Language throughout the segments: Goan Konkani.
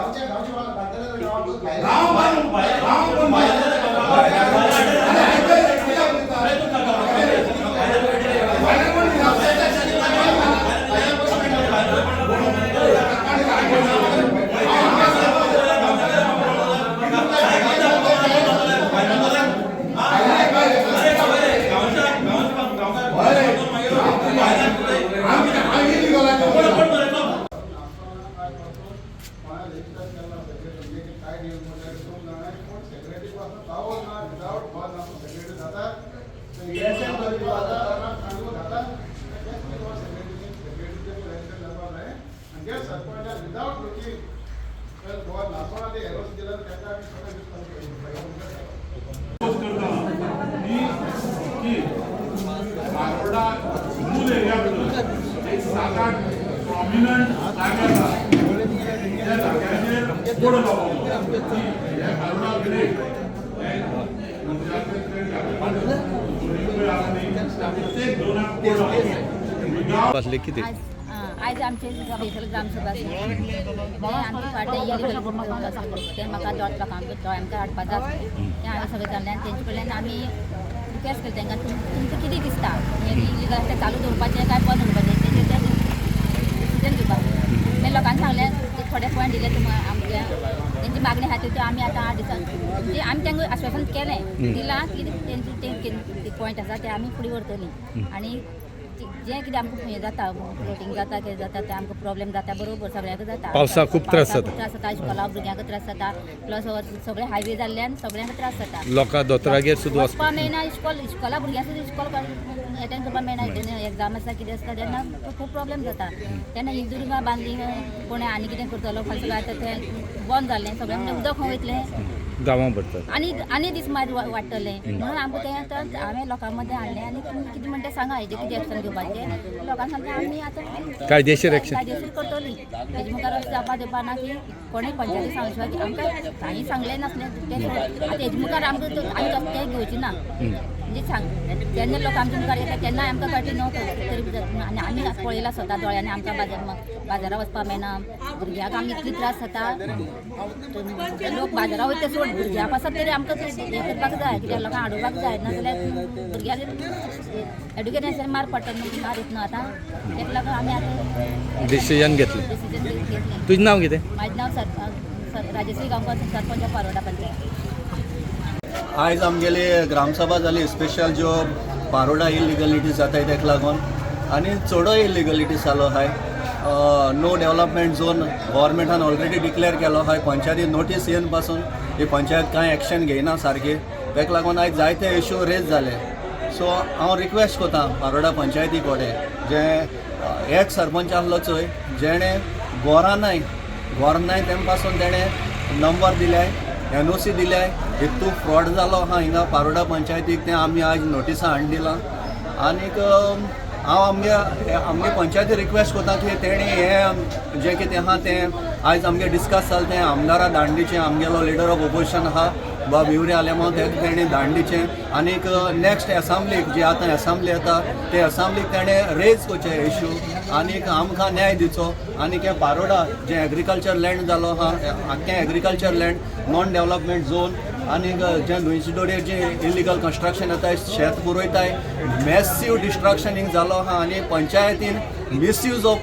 गांव गांव पण विदाउट लुकिंग गोवा नासतना ते एनओसी दिला ताका आमी सगळें करता की की मारोडा मूल एरिया भितर एक सात आठ प्रॉमिनंट जागे आसा, त्या जाग्याचेर बोर्ड लावपाक की हे मारोडा विलेज हे प्रत्येक दोनाक बोर्ड लावपाक विदाउट बसले कितें? आज आयज आमचे स्पेशल ग्रामसभा आसली. ते आमचे फाटले इलिगल ते म्हाका दोळ्या मुखार हाडपा जाय आसलें. तें हांवें सगळें जालें आनी तेंचे कडल्यान आमी रिक्वेस्ट केलें तांकां, तुमकां कितें दिसता, हें इलिगल आसा तें चालू दवरपाचें काय बंद दवरपाचें, तेजेर तें डिसिजन घेवपाक. मागीर लोकांनी सांगलें, ते थोडे पॉयंट दिले तुमकां, आमच्या तेंची मागणी आसा त्यो आमी आतां 8 दिसान म्हणजे आमी तांकां आश्वासन केलें दिलां की तेंचे ते पॉयंट आसा ते आमी फुडें व्हरतलीं आनी जें कितें आमकां हें जाता, फ्लोटींग जाता, कितें जाता तें आमकां प्रॉब्लेम जाता, बरोबर सगळ्यांक जाता. पावसाक खूब त्रास पावसाक जाता. खूब त्रास जाता, इस्कॉला भुरग्यांक त्रास जाता, प्लस सगळे हायवे जाल्ल्यान सगळ्यांक त्रास जाता. लोकां दोतोरागेर सुद्दां वचपा मेळना, इस्कॉल इस्कॉला भुरग्यांक सुद्दां इस्कॉल एटेंड करपाक मेळना. एग्जाम आसता, कितें आसता तेन्ना खूब प्रॉब्लेम जाता. तेन्ना ही दुर्गा बांदली, कोणें आनी कितें करतलो फाल्यां, सगळें आतां तें बंद जालें सगळें, म्हणजे उदक खंय वयतलें? गांवां भरतात. आनी आनी दीस मागीर वाडटले म्हणून आमकां तें आतां हांवें लोकां मदें हाडलें आनी तुमी कितें म्हणटा सांगा, हेजें कितें एक्शन घेवपाचें लोकांक सांगलें. आमी आतां कायदेशीर एक्शन. कायदेशीर करतली. हेजे मुखार अशें जावपा दिवपा ना की कोणें पंचायती सांगले शिवाय आमकां कांय सांगलें नासलें तें सोड. आतां हेजे मुखार आमकां आमी तशें तें घेवची ना. म्हणजे सांग जेन्ना लोक आमच्या मुखार येता तेन्ना आमकां कळटा न्हू तरी बी जाता. आनी आमी पळयलां स्वता दोळ्यांनी, आमकां बाजारा वचपाक मेळना, भुरग्यांक आमी इतली त्रास जाता. लोक बाजारा वयता सोड, भुरग्यां पासत तरी आमकां ते हें करपाक जाय, कित्याक लोकांक हाडोवपाक जाय, नाजाल्यार भुरग्यांक एड्युकेशनाचेर मार पडटा न्हू, मार येता न्हू. आतां तेका लागून आमी आतां डिसिजन घेतलें. डिसिजन घेतलें. तुजें नांव कितें? म्हाजें नांव सर राजश्री गांवकर, सरपंच ऑफ पारोडा पंचायत. आयज आमगेली ग्रामसभा जाली स्पेशल, ज्यो पारोडा इलिगलिटीज जाताय तेका लागून आनी चडय इलिगलिटीज जालो आहाय. नो डेवलपमेंट झोन गव्हर्मेंटान ऑलरेडी डिक्लेअर केलो आहाय. पंचायती नोटीस येवन पासून ही पंचायत कांय एक्शन घेयना सारकी. तेका लागून आयज जायते इशू रेज जाले. सो हांव रिक्वेस्ट करता पारोडा पंचायती कडेन, जे एक सरपंच आहलो चोय, जेणे गोरानाय गोरनाय तेम पासून तेणें नंबर दिल्याय, एनओसी दिल्याय, हितू फ्रॉड जालो आहा हिंगा पारोडा पंचायतीक. तें आमी आयज नोटिसां हाडून दिलां. आनीक हांव आमगे आमगे पंचायती रिक्वेस्ट करता की तेणी हें जें कितें आहा तें आयज आमगे डिस्कस जालें तें आमदारा दांडीचें. आमगेलो लिडर ऑफ ओपोजिशन आहा बाब युरी आलेमांव, तेका तेणी दांडीचें. आनीक नेक्स्ट एसेंब्लीक, जी आतां एसेंब्ली येता ते एसेंब्लीक तेणें रेज करचें इशू आनीक आमकां न्याय दिवचो. आनीक हें पारोडा जें एग्रीकल्चर लँड जालो आहा, आख्खें agriculture land non development zone, आनीक जें न्हंयचे दोडयेर जें इलिगल कन्स्ट्रक्शन येताय, शेत पुरयताय, मॅसीव डिस्ट्रक्शन हिंग जालो आहा. आनी पंचायतीन misuse of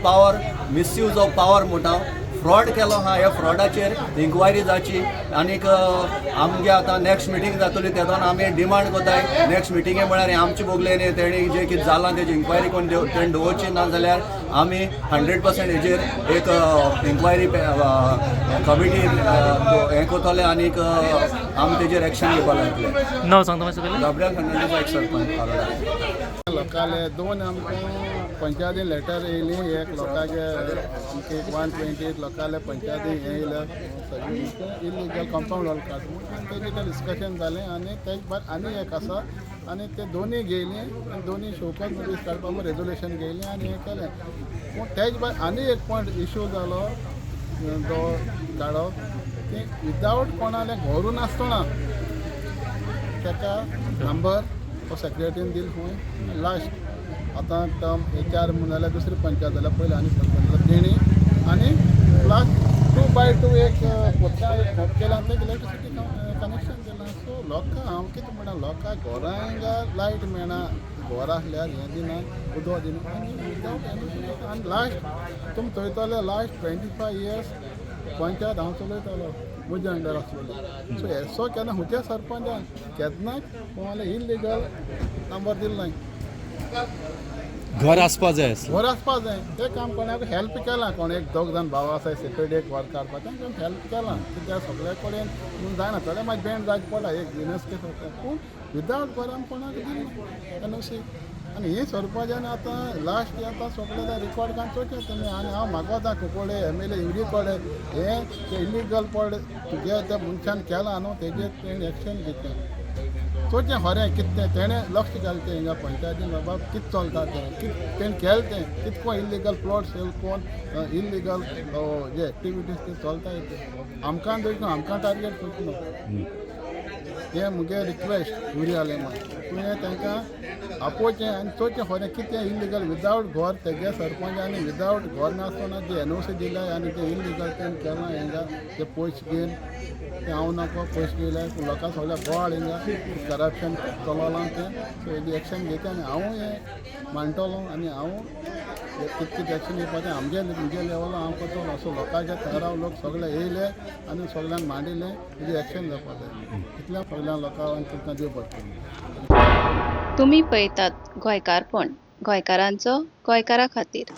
power म्हणटा हांव, फ्रॉड केलो आहा. ह्या फ्रॉडाचेर इन्क्वायरी जावची. आनीक आमगे आतां नेक्स्ट मिटींग जातली, तेदोन आमी डिमांड करताय. नेक्स्ट मिटिंगे म्हळ्यार हें आमचे बोगले न्ही, तेणी जें कितें जालां तेजी इन्क्वायरी कोण तेणी दवरची, ना जाल्यार आमी 100% हेजेर एक इन्क्वायरी कमिटी हें करतले आनीक आमी तेजेर एक्शन घेवपाक लागतले. नाव सांगता मातशें पयलें. गाब्रियल फर्नांडीस, एक सरपंच, पारोडा. लोकाले दोन आमकां पंचायतीन लेटर येयली. एक लोकांचे आमचे एक 128 लोकाले पंचायतीन हें येयलें, सगळें इलिगल कंपावंड वॉल काड म्हूण. आनी तेजें तें डिस्कशन जालें. आनी तेज बाद आनी एक आसा आनी ते दोनी घेयली आनी दोनी शोकॉज नोटीस काडपा म्हूण रेजोल्युशन घेयलें आनी हें केलें. पूण तेज बाद आनी एक पॉयंट इशू जालो जो काडप की विदावट कोणालें घोरू नासतना ताका नंबर तो सेक्रेटरीन दिल खंय. लास्ट आतां टर्म एच आर म्हूण जाल्यार दुसरी पंचायत जाल्यार पयलीं आनी सरपंच जाल्यार तेणी आनी प्लस 2x2 एक पोत्रा एक घर केला, तेका इलेक्ट्रिसिटी कनेक्शन दिलां. सो लोकां हांव कितें म्हणटा, लोकांक घरांक लायट मेळना, घर आसल्यार हें दिना, उदक दिना आनी विदावट एनओसी. आनी लास्ट तुमी चोयतले, लास्ट 25 इयर्स पंचायत हांव चलयतालो, म्हज्या अंडर आसलेली. सो येसो केन्ना खंयच्या सरपंचान केन्नाच कोणाले इलिगल नंबर दिलो नाय. घर आसपा जाय आसलें. घर आसपा जाय तें काम. कोणाक हेल्प केलां, कोण एक दोग जाण भाव आसा सेपरेट एक घर काडपा, तांकां हेल्प केलां. कित्याक सगळे कडेन पूण जायना, थोडे मागीर बेंड जायत पडटा एक बिजनस केस वता, पूण विदावट घर आमी कोणाक दिली एनओसी. आनी ही सरपंचान आतां लास्ट आतां सगळे रिकॉर्ड काडून चोयचें तुमी. आनी हांव मागोता कुंकळे एमएलए युरी कडेन, हें इलिगल पड तुगे त्या मनशान केलां न्हू, तेजेर तेणें एक्शन घेतलें. चोयचें खरें कितें तेणें लक्ष घालचें हिंगा पंचायतीन, बाबा कितें चलता तें, कितें तेणें केलें तें, कितको इल्लिगल प्लॉट सेल कोन इल्लिगल जे एक्टिविटीज ते चलता ते आमकां दवरचें, आमकां टार्गेट करचें न्हू. हें मुगे रिक्वेस्ट युरी आलेमा, तुवें तांकां आपोवचें आनी चोयचें खरें कितें इल्लिगल विदावट घर तेगे सरपंचानी विदावट घर नासतना जे एनओसी दिल्या आनी ते इल्लिगल तेणें केलां हिंगा, ते पयशे घेवन तें हांव नको पयशे घेयले, पूण लोकां सगळ्या बोवाळ हिंगा करप्शन चललां तें. सो हेजी एक्शन घेता आनी हांव हें मांडटलो आनी हांव कितें कितें एक्शन घेवपाचें आमगे मुगे लेवला हांव करतलो. असो लोकांचे थराव लोक सगळे येयले आनी सगळ्यांक मांडिल्लें, हेजी एक्शन जावपा जाय. इतल्या सगळ्या लोकांक तुमकां देव बरें करूं. तुमी पळयतात गोंयकारपण, गोंयकारांचो गोंयकारा खातीर.